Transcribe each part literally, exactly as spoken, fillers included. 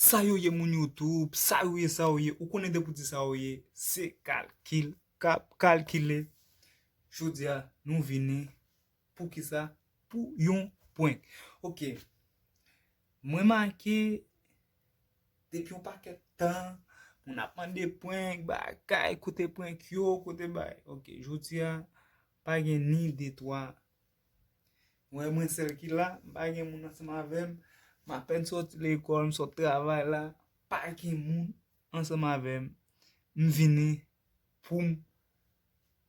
Sa yo ye, moun YouTube, sa yo ye, sa yo ye. Ou konnen depi w di sa yo ye, se kalkil k ap kalkile. Jodi a, nou vini. Poukisa? Pou yon prank. Ok. Mwen make depi yon pakèt tan, moun ap mande prank, bagay, kote prank yo, kote bay. Ok, jodi a, pa gen ni de twa. Mwen, mwen sèl ki la, m pa gen moun ansanm avè m. M apèn sòti lekòl, m sot travay la, pa gen moun ansanm avè m. M vini pou m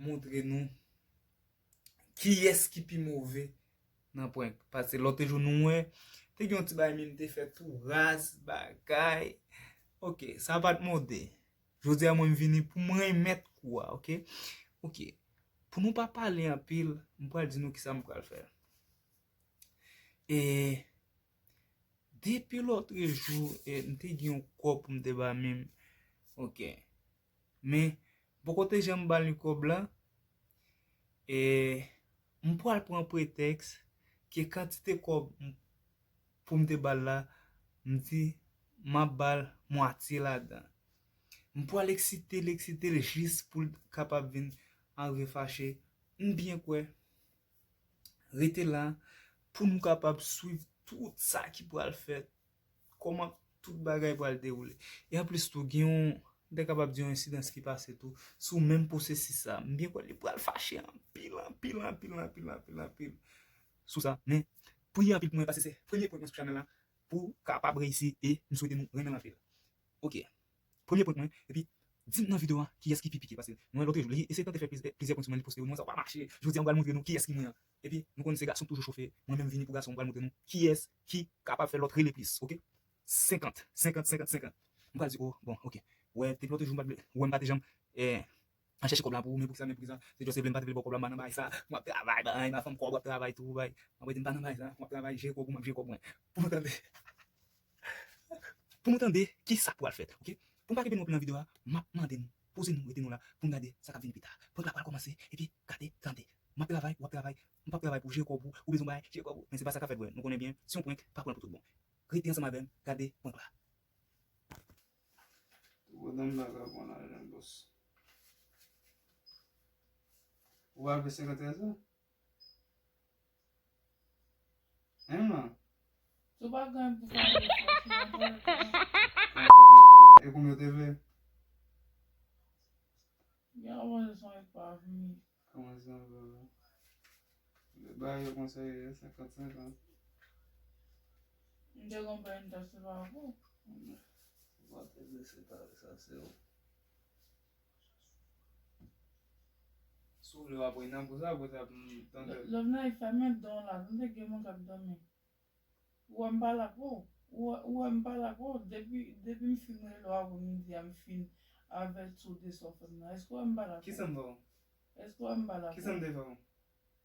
montre nou kiyès ki pi move nan prank. Paske lòt jou nou wè, te gen yon ti bagay Mimi te fè tou raz, bagay. Ok, sa pa t mode. Jodi a mwen m vini pou mwen remèt kou a, ok? Ok. Pou nou pa pale anpil, m pral di nou kisa m pral fè. E depi lòt jou, e, m te gen yon kòb pou m te ba Mimi. Ok. Men, m poko te janm ba li kòb la. E m pral pran pretèks ke kantite kòb m pou m te ba l la, m di m ap ba l mwatye ladan. M pral eksite l, eksite l jis pou l kapab vin arive fache. M byen kwè. Rete la pou nou kapab swiv tout sa ki pral fèt, kòman tout bagay pral dewoule. E anplis tou, gen yon, m te kapab di yon ensidans ki pase tou sou menm pwosesis sa. M byen kwè li pral fache anpil, anpil, anpil, anpil, anpil, anpil sou sa. Men, priye anpil pou mwen, paske se premye prank mwen sou chanèl la, pou kapab reyisi e m swete nou renmen l anpil. Ok. Premye prank mwen, epi di m nan videyo a kiyès ki pi pike, paske mwen lòt jou, li eseye tante fè plizyè, plizyè prank sou mwen, li poste yo, nou wè sa pa mache. Jodi a, m pral montre nou kiyès ki mwen an. Epi, nou konnen se gason toujou chofe. Mwen menm vini pou gason, m pral montre nou kiyès ki kapab fè lòt rele plis, ok? Senkant, senkant, senkant, senkant. M pral di, oh, bon, ok. Wè, depi lòt jou, m pa t vle, wè, m pa te janm, eh, al chèche kòb la pou ou, men poukisa, men poukisa? Se just vle m pa te vle ba w kòb la, m pa nan bagay sa. M ap travay, bay, m ap fè m kòb, w ap travay tou, bay. M ap rete m pa nan bagay sa, m ap travay, jere kòb ou, m ap jere kòb mwen. Pou nou tande. Pou nou tande kisa k pral fèt, ok? Pou m pa kenbe nou anpil nan videyo a, m ap mande nou, poze nou, rete nou la, pou n gade sa k ap vini pita. Prank la pral kòmanse, epi gade, tande. M ap travay, w ap travay, m p ap travay pou jere kòb ou, ou bezwen bay, jere kòb ou. Men se pa sa k ap fèt vre, nou konnen byen, se yon prank, pa pran l pou tout bon. Rete ansanm avè m, gade prank la. Tout bò dan m la ka pran lajan, bòs. Ou pa vle senkant trèz la? Hein, man? Si w pa gen pou fè yon fòs, non, non, non. E konbyen w te vle? Gen yon manje son ek pa vini. Kòman se yon vle? Yo ba yo konsèy, senkant senkant. M te konprann ta se pa pou. Ou pa te vle separe sa, se ou. Si w vle, w ap ri nan pou sa, pou sa, pou m tande. Lòvnay, fèmen dan w la, tande gen moun k ap dòmi. Ou wè m pa la pou ou. Ou wè, ou wè m pa la pou ou. Depi, depi m fin rele w apre midi a, m fin avèti w de sa w fè m nan. Èske w wè m pa la pou ou? Kisa m fè w? Èske w wè m pa la pou ou? Kisa m te fè w?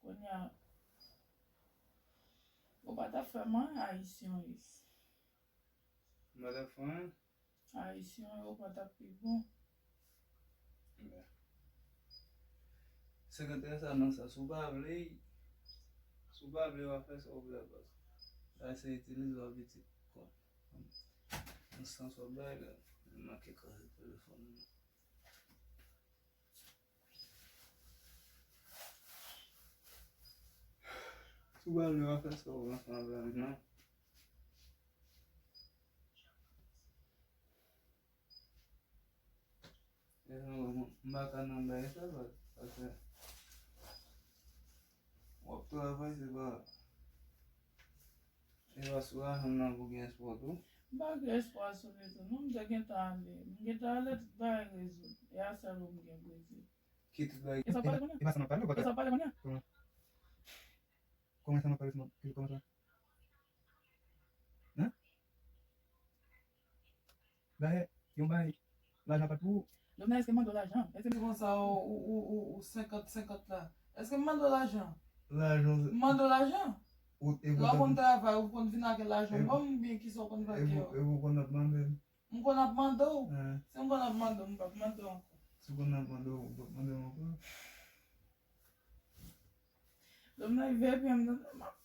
Kounye a, ou pa t ap fè m anyen, ayisyen w ye. M pa t ap fè w anyen? Ayisyen yo pa t ap pi bon. Senkant trèz sa nan sa, si w pa vle, si w pa vle, w a fè sa w vle a baz. Sa se itilize w ap itilize kò. Nan sans w ap bay la, m manke kraze telefòn nan. Si w pa vle, w a fè sa w vle ansanm avè m nan. E sa, mwen, m pa ka nan bay sa, paske w ap travay, se pa, se pa sou lajan nan pou gen espwa tou. M pa gen espwa sou li tou, non, m te gentan ale. M gentan ale, tout bagay rezoud. E a sèl ou m gen pou di. Ki tout bagay? E sa w pale kounye a? E pa sa m ap pale, ou pa... E sa w pale kounye a? Kòman? Kòman sa m ap pale, kòman sa? Hein? Dayè, yon bagay, lajan pa t pou ou. Lòvnay, èske m mande w lajan? Èske m... Se konsa, ou, ou, ou, ou senkant senkant la. Èske m mande w lajan? Lajan. M mande w lajan? Ou, e... Lè w konn travay, ou konn vin ak lajan, e, ban m oubyen kisa w konn fè ak yo? E pou, e pou konn ap mande m. M konn ap mande w. Hein. Si m konn ap mande w, m p ap mande w ankò. Si w konn ap mande w, ou p ap mande m ankò. Lòvnay, veye pye m nan, m ap...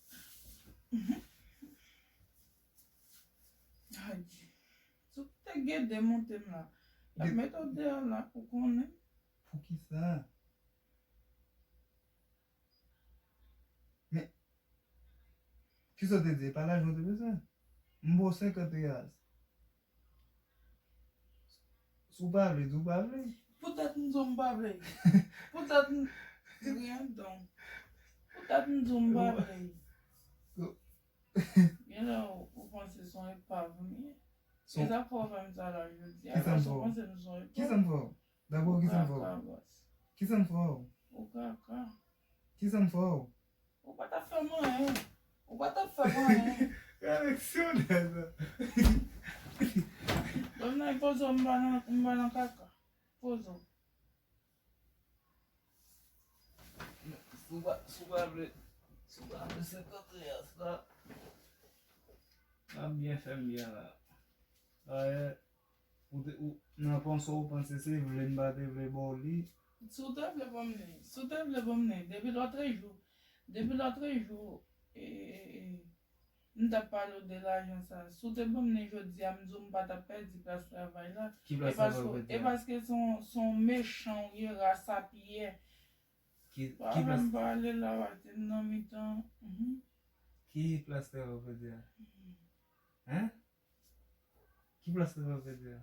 Si w te gen de monte m la, y ap mete w deyò la, ou konnen. Poukisa? Men, kisa w te di? E pa lajan w te bezwen? M ba w senkant reyal. Si w pa vle, di w pa vle. Poutèt m di w m pa vle. Poutèt m, rien donc. Poutèt m di w m pa vle. Ou- Gen lè ou, ou panse se yon epav m ye. Se sa k fè w fè m sa la jodi a. Kisa m fè w? Ou panse m se yon epav? Kisa m fè w? Dabò, kisa m fè w? Ou kaka, bòs. Kisa m fè w? Ou kaka. Kisa m fè w? Ou pa t ap fè m anyen. Ou pa t ap fè m anyen. Gade aksyon nèg la. Ban m nan poze w, m pa nan, m pa nan kaka. Poze w. Si w pa, si w pa vle, si w pa vle senkant reyal sa, m ap byen fè m byen la. Dayè, ou te, ou, nan panse w panse se vle m pa te vle ba w li. Si w te vle ban m li, si w te vle ban m li, depi lòtrejou, depi lòtrejou, e, e, e, m t ap pale w de lajan sa. Si w te ban m li jodi a, m di w m pa t ap pèdi plas travay la. Ki plas travay ou pèdi a? E paske, e paske se yon, se yon mechan w ye, ras a piyè. Ki, ki plas? Pa menm pale la, w ap di m nan mitan. Mhm. Ki plas travay ou pèdi a? Mhm. Hein? Ki plas travay ou pèdi a?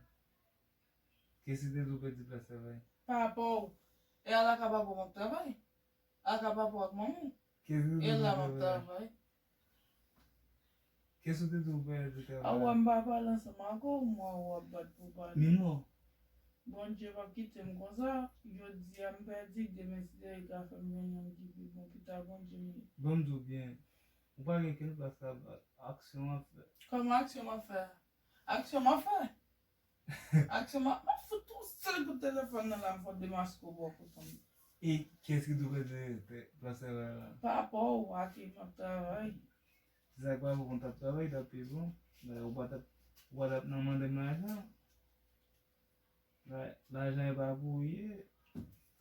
Kiyès ki te di w pèdi plas travay? Papa w. E a la ka papa w ap travay? A ka papa w ak manman w. Kiyès ki te di w pèdi travay? Kiyès ki te di w pèdi travay? A wè m pa pale ansanm ak ou, mwen ou ap bat pou pale. Minò. Bondye p ap kite m konsa. Jodi a m pèdi, demen si Dye vle ka fè m jwenn yon ki pi bon pita, Bondye m ye. Ban m di w byen, ou pa gen kenn plas la, aksyon w ap fè. Kòman aksyon m ap fè? Aksyon m ap fè? Aksyon m ap, m ap fout yon sèl kout telefòn nan la, m fò demaske w bò kote m. E kiyès ki tou pèdi te, plas travay la? Papa w ak ki m ap travay. Se sa k pa bon, konn t ap travay, t ap pi bon. Men ou pa t ap, ou pa t ap nan mande m lajan. La, lajan e pa pou ou ye.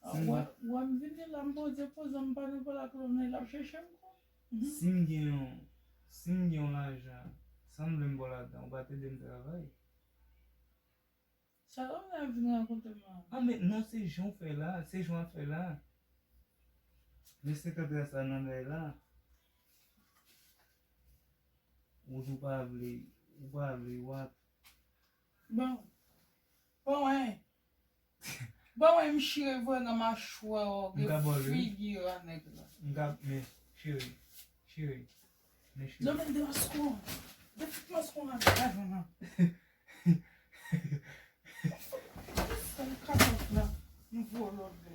A, si m wè, wè m vini la, m poze, poze, m pa nan pale ak lòm nan, l ap chèche m kou. Mhm. Si m gen yon, si m gen yon lajan, san m vle m ba w ladan, ou pa t ede m travay. Sa lòm nan vin rakonte m la? A, men non, se jan w fè la, se jan w ap fè la. Men senkant reyal sa nan dèyè la. Ou di w pa vle, ou pa vle, w ap Bon. Bon, hein. Bon, hein, m chire vre nan machwè w, gen figi a nèg la. M ka, men, cheri, cheri, men cheri. Non, men demaske w. Defout mask ou nan gav ou nan. Desann kapòt la, m voye w lòt bò.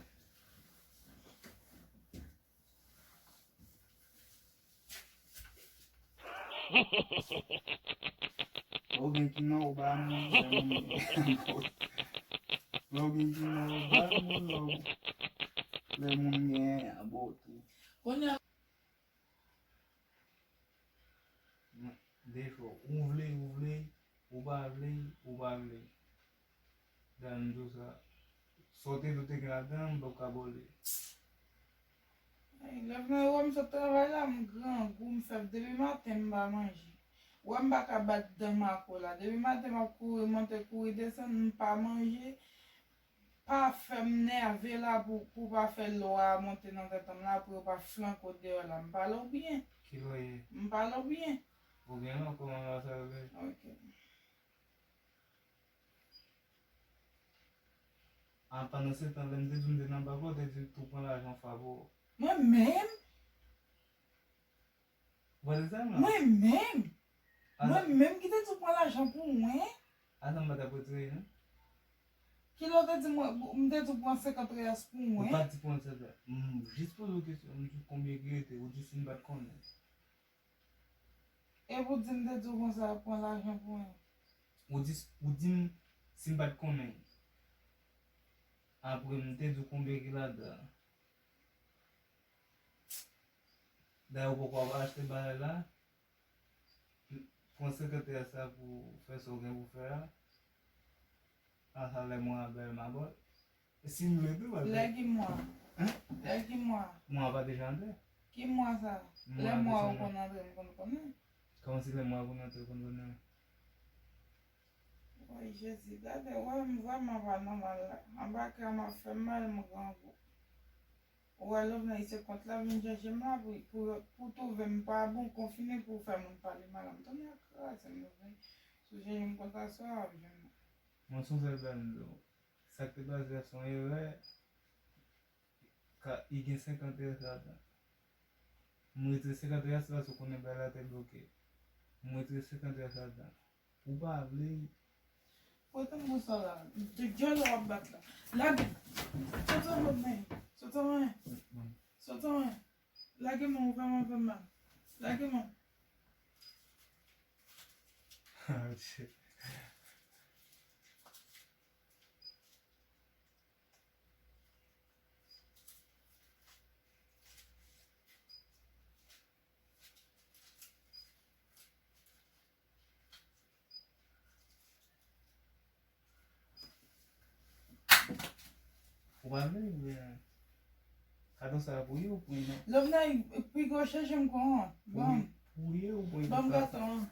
Lè w gen kinan ou ba moun, lè moun gen, lè w gen kinan ou ba moun, lè w, lè moun gen an ba w tou. Kounye a, de chwa, ou vle, ou vle, ou pa vle, ou pa vle. Dayè m di w sa, sa w te di w te gen ladan, m p ap ka ba w li. Ay, lè m nan wè m sot travay la, m grangou, m fè depi maten m pa manje. Wè m pa ka bat dan m ak ou la. Depi maten m ap kouri monte, kouri desann, m pa manje. Pa fè m nève la pou, pou pa fè lwa a monte nan tèt an m la, pou yo pa flanke w deyò la. M pale w byen. Ki lwa ye? M pale w byen. Ou gen lwa, kòman lwa sa rele? Ok. A, pandan se tan, lè m te di w m te nan bak la, w te di tou pran lajan fwa pou ou. Mwen menm? Ou pa te di sa, non? Mwen menm? Mwen menm ki te di w pran lajan pou mwen? Ata m pa t ap retire, non? Ki lè w te di mwen, m te di w pran senkant reyas pou mwen? Ou pa t di pran senkant reyas. M jis poze w kesyon, m di w konbyen ki rete, ou di si m pa t konnen. Epi w di m te di w konsa, pran lajan pou mwen. Ou di, ou di m si m pa t konnen. Apre m te di w konbyen ki ladan. Dayè ou poko ap achte bagay la. Pran senkant reyal sa pou fè sa w gen pou fè a. A sa lè mwa a bèl mabòt. Si m vle tou, pa vre. Lè ki mwa? Hein? Lè ki mwa? Mwa a pa deja antre? Ki mwa sa? Lè mwa ou konn antre, m konn konnen. Kòman si lè mwa a konn antre, ou konn konnen? Woy, Jezi, gade, wè, m vrèman pa nòmal la. Anba kè a m ap fè m mal, m grangou. Ou wè, Lovenay, se kont la vin chèche m la pou, pou, pou twouve m pa bon, konfine pou fè moun pale mal a m. Tonnè kraze m, Lovenay. Si w chèche m konsa, swa w ap jwenn mwen. Mwen, se yon sèl bagay m di w. Sa k te pase a se yon erè. Ka, li gen senkant rès ladan. M retire senkant rès la, si w konnen bagay la te bloke. M retire senkant rès ladan. Ou pa vle. Pote m bousa la. De djòl w ap bat la. Lage. Soti anba men. Soti anba men. Soti anba men. Lage men, ou fè mwen fè mal. Lage men. Ou pa vle oubyen? Katon sa pou ye ou pou non? Lòm nan, piga w chèche m kon an. Pou ye ou pou? Ban m katon an.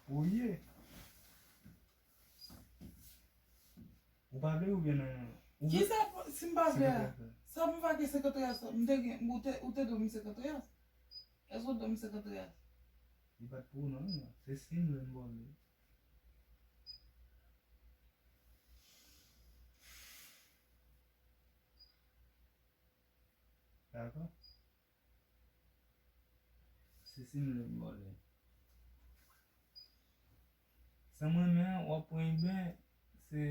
Pou ye. Ou pa vle oubyen non? Kisa, si m pa vle a? Sa pou m va gen senkant rès, m te gen, ou te, ou te dwe m senkant rès. Èske ou dwe m senkant rès? Li pa t pou ou non, se si m vle m vòlè. Dakò? Se si m vle m vòlè. Sa m renmen an, w ap pran iben, se.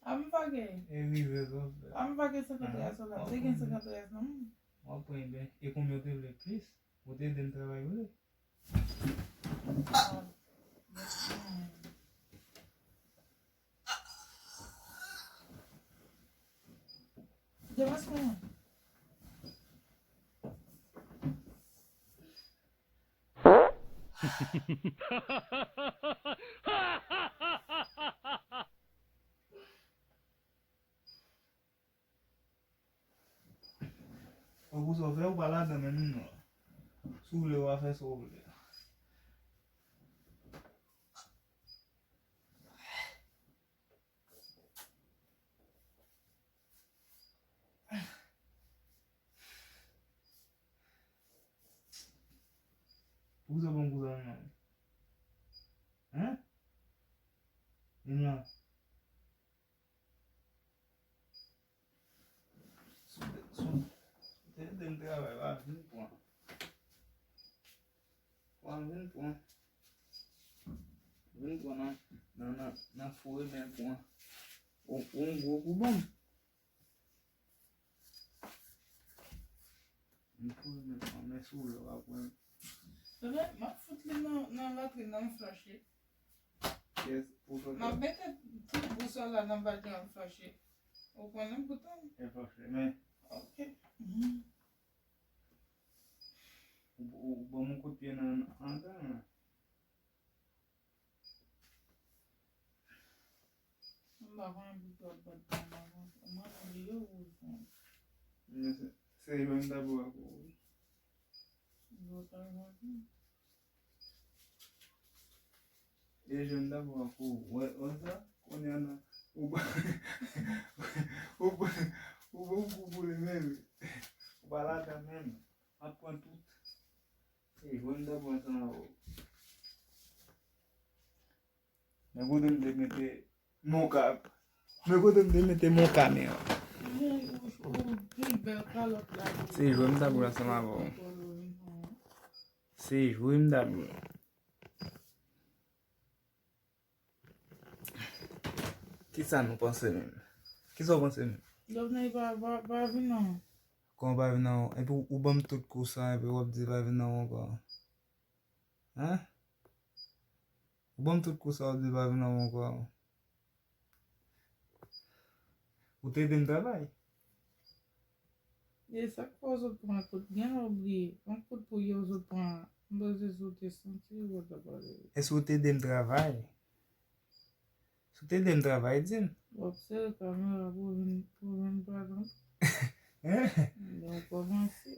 A m pa gen. E rive zòt la. A m pa gen senkant rès la. Te gen senkant rès nan men m. W ap pran iben. E konbyen w te vle plis? Ou te ede m travay vre? Demas mwen. Ou pou sa w fè, ou pa ladan menm non. Si w vle, w a fè sa w vle. Poukisa w pa m koze avè m nan? Hein? Menm nan. Sou, sou, te, te m travay, pa vin pran. Pran, vin pran. Vin pran nan, nan, nan, nan foure men pran. Ou, ou yon gwo kou ban m. Vin foure men pran, men sou lò, w ap wè. Tande, m ap fout li nan, nan latrin nan, m flache. Yes, pou tande. M ap mete tout bousòl la nan balde an, m flache. Ou konnen m kontan. E flache, men. Ok. Mhm. Ou, ou, ou ban m yon kout pye nan, nan andan an. M pa konnen poukisa w ap bat ban m avan. Mwen, m bliye w, ou fon. Men se, se jwenn dabò ak ou, wi. Lòt la, jwenn. E jwenn dabò ak ou. Wè, wè sa? Kounye a nan, ou ba, ou ba, ou ba m kou pou li menm. Ou pa ladan menm. M ap pran tout. E jwenn dabò ansanm avè w. Men kote m te mete mon ka. Men kote m te mete mon ka men an. Se jwe m ta boul ansanm avè w. Se jwe m ta boul. Kisa nou panse menm? Kisa w panse menm? Lòv nan pa, pa, pa vin nan. Kòman pa vin nan? Epi ou, ou ban m tout kou sa, epi w ap di pa vin nan ankò. Hein? Ou ban m tout kou sa w ap di pa vin nan men w ankò. Ou te ede m travay. E sa k fè w sot pran kout? Gen lè w bliye. Yon kout pou yo sot pran. M panse si w te santi w pa t ap pale. Èske ou te ede m travay? Si w te ede m travay, di m. W ap sere kamera pou vin, pou vin pa tann. Hein? Men w kòmanse.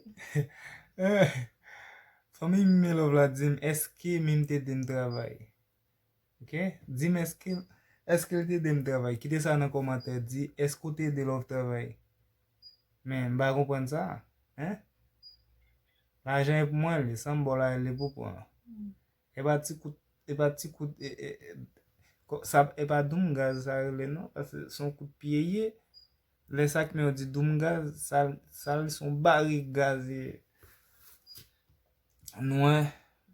Hein? Fanmi Mime Love la di m, èske Mime te ede m travay? Ok? Di m èske, èske l te ede m travay? Kite sa nan kòmantè, di, èske w te ede Love travay? Men, m pa konprann sa. Hein? Lajan e pou mwen li, san m ba w la, li pou pran. E pa ti kout, e pa ti kout, e, e, e, ko- sa, e pa doum gaz sa rele non, paske se yon kout pye ye. Lè sa k men yo di doum gaz, sa, sa li se yon barik gaz ye. Nwen,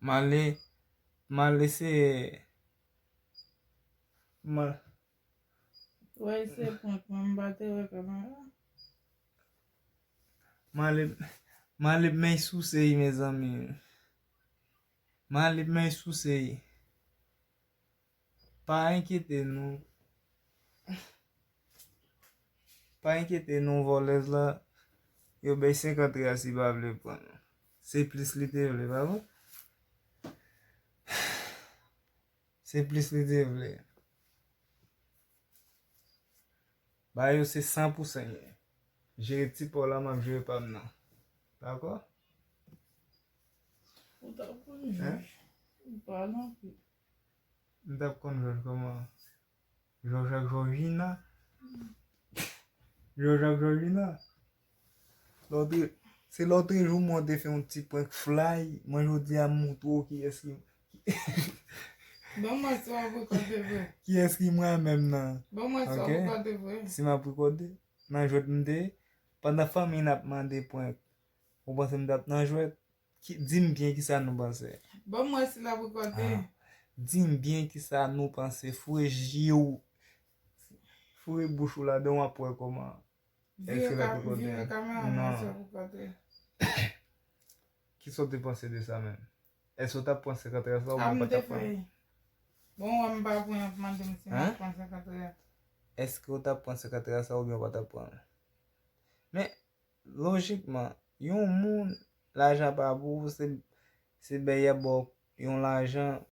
male, male se, mal, Wè, se prank, mwen m pa te wè kamera. male, male men souse yi, mezanmi. Male men souse yi. Pa enkyete nou. Pa enkyete nou, vòlèz la. Yo bay senkant real si pa vle pran. Se plis li te vle, pa vre? Se plis li te vle. Ba yo se san pou san ye. Jere ti pa w la, m ap jere pa m nan. Dakò? Ou ta konn jòj. Ou pale anpil. M t ap konn jòj kòman? Jòj ak Jòjina. Jòj ak Jòjina. Lòtre, se lòtre jou mwen te fè yon ti prank fly. Mwen jodi a m montre w kiyès ki Ban mwen si w ap rekòde vre. Kiyès ki mwen menm nan. Ban mwen si w ap Ok. Rekòde vre. Si m ap rekòde, nan jwèt m te ye, pandan fanmi n ap mande prank, ou panse m t ap nan jwèt? Ki, di m byen kisa nou panse. Ban mwen si l ap rekòde. Ah. Di m byen kisa nou panse. Foure je w, foure bouch ou ladan w ap wè kòman. Èske Vire l ap ka- rekòde? Vire kamera Non. mwen si w ap rekòde. Kisa w te panse de sa menm? Èske w t ap pran senkant real sa A oubyen w m pa te t ap pran? Fè. Bon, wè m pa pran, y ap mande m si m Hein? Ap pran senkant real. Èske w t ap pran senkant real sa oubyen w pa t ap pran? Men, lojikman, yon moun, lajan pa pou ou, se, se bay y ap ba w yon lajan